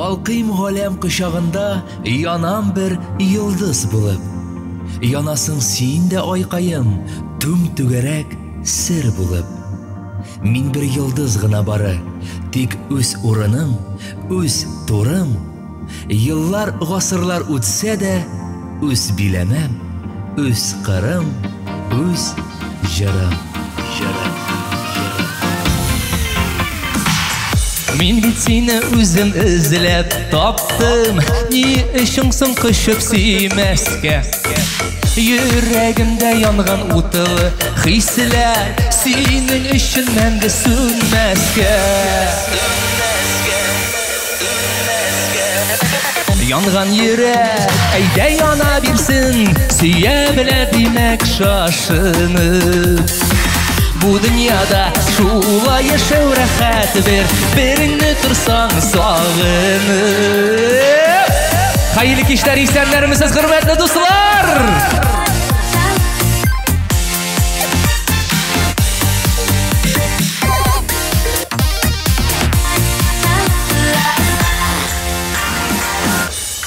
Балкыйм галәм кочагында, янам бер йолдыз булып. Янасың син дә, айкаем, түм-түгәрәк сер булып. Мин бер йолдыз гына бары, тик үз урыным, үз турым. Еллар, гасырлар үтсә дә, үз биләмәм, үз кырым, үз җырым. Җырым. Мин бит сине үзем эзләп таптым, ни өчен соң кочып сөймәскә? Йөрәгемдә янган утлы хисләр синең өчен мәңге сүнмәскә. Янган йөрәк, әйдә яна бирсен, сөя белә димәк шашынып. Бу дөньяда шулай яшәү рәхәт бер, береңне торсаң сагынып. Хәерле кичләр, исәннәрмесез, хөрмәтле дуслар!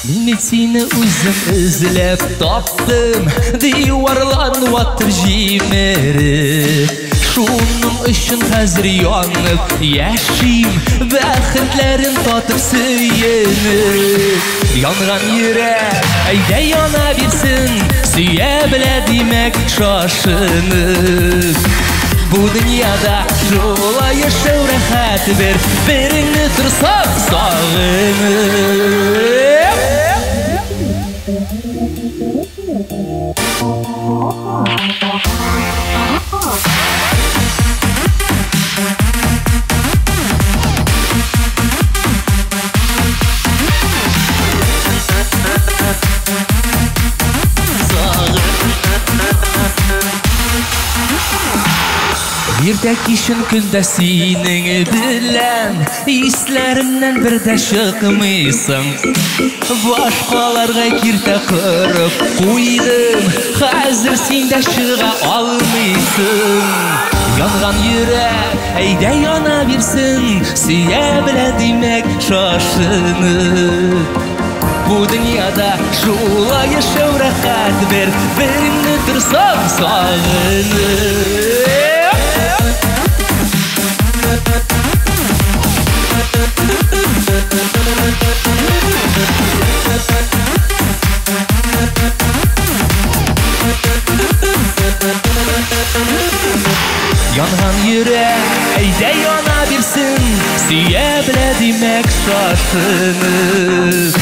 Мин сине үзем эзләп таптым, диварларын ватып җимереп. Шуның өчен хәзер янып яшим, бәхетләрен татып сөенеп. Янган йөрәк, әйдә яна бирсен, сөя белә димәк шашынып. Бу дөньяда шулай яшәү рәхәт бер, береңне торсаң сагынып. Иртә кичен көндә синең белән исләремнән бер дә чыкмыйсың. Башкаларга киртә корып куйдым, хәзер син дә чыга алмыйсың. Янган йөрәк, әйдә яна бирсен, сөя белә димәк шашынып. Бу дөньяда шулай яшәү рәхәт бер, береңне торсаң сагынып. Янган йөрәк, әйдә яна бирсен, сөя белә димәк шашынып.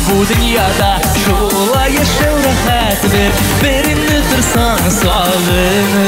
Бу дөньяда шулай яшәү рәхәт бер, береңне торсаң сагынып.